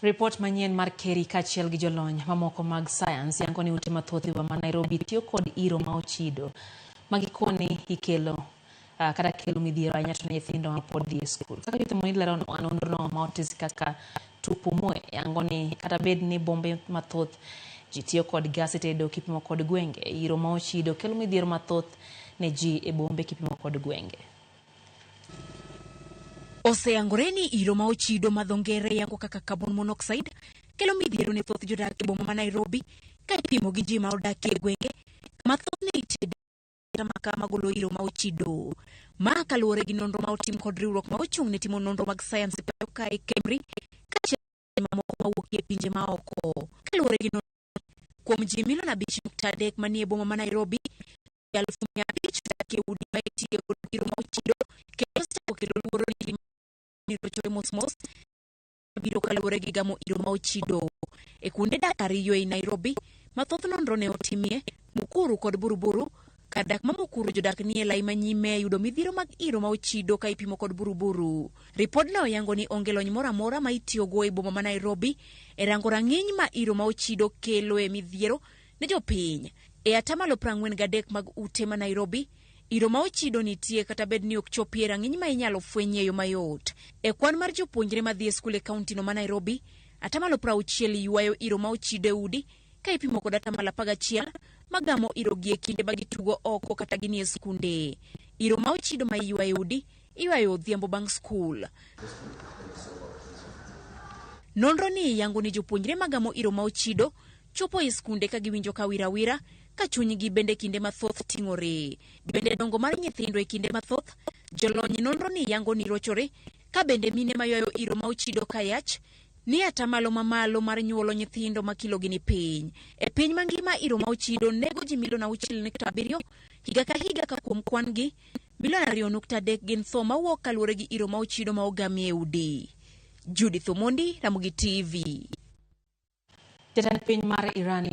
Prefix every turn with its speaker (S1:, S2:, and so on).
S1: Ripot manyien mar KERI kaachiel gi jolony mamoko mag sayans yango ni ute mathoth e boma ma Nairobi tiyo kod iro ma ochido ma gikone ikelo kata kelo midhiero ahinya to ne nyithindo mapod dhi e skul. Kaka Judith Omondi lero nonrono ma otisi kaka Tupumue yango ni kata bed ni bombe mathoth ji tiyo kod gas e tedo kipimo kod gwenge, iro ma ochido kelo midhiero mathoth ne ji e bombe kipimo kod gwenge.
S2: Oseyangore ni iro ma ochido ma dho ngere yango kaka carbon monoxide kelo midhiero ne thoth jodak e boma ma Nairobi ka ipimo gi ji ma odak e gwenge kama thothne itede kata makaa magolo iro ma ochido. Ma kaluwore gi nonro ma otim kod riwruok ma ochung' ne timo nonro mag sayans e pacho kae KEMRI kaachiel gi mamoko mawuok e pinje ma oko. Kaluwore gi nonro kuom ji milion 5.3 manie boma ma Nairobi, 500,000 odak e udi ma itiye kod iro ma ochido kendo osechako kelo luoro ni ngima rochore mos mos biro kaluwore gi gamo iro ma ochido. E kuonde dak ariyo ei Nairobi ma thoth nonro ne otimie, Mukuru kod Buruburu, kar dak ma Mukuru jodak nie lai ma nyime e yudo midhiero mag iro ma ochido ka ipimo kod Buruburu. Ripodno yango ni onge lony moro amora ma itiyogo e boma ma Nairobi e rango rang'iny ma iro ma ochido kelo e midhiero ne jopiny. E atamalo 43 mag ute ma Nairobi, iro ma ochido nitie kata bed ni ok chopi e rang'iny ma inyalo fweny e yo mayot. E kwan mar jopuonjre ma dhi e skul e kauntino ma Nairobi, atamalo 60 ywayo iro ma ochido e udi ka ipimo kod atamalo 11 magamo iro gi e kinde ma gitugo oko kata ginie skunde. Iro ma ochido ma iywayo e udi iywayo odhiambo bang' skul. Nonro ni yango ni jopuonjre magamo iro ma ochido chopo e skunde ka giwinjo ka wirawira, ka chunygi bende kinde mathoth ting'ore. Bende dongo mar nyithindo e kinde mathoth, jolony nonro ni yango ni rochore, ka bende mine maywayo iro ma ochido ka yach, ni atamalo mamalo mar nyuolo nyithindo ma kilogi ni piny. E piny mangima iro ma ochido nego ji milion 6.7 higa ka higa ka kuom kwan gi, milion 2.3 gin tho mawuok kaluwore gi iro ma ochido ma ogamie e udi. Judith Omondi, Ramogi TV.
S1: Jatend piny mar Iran.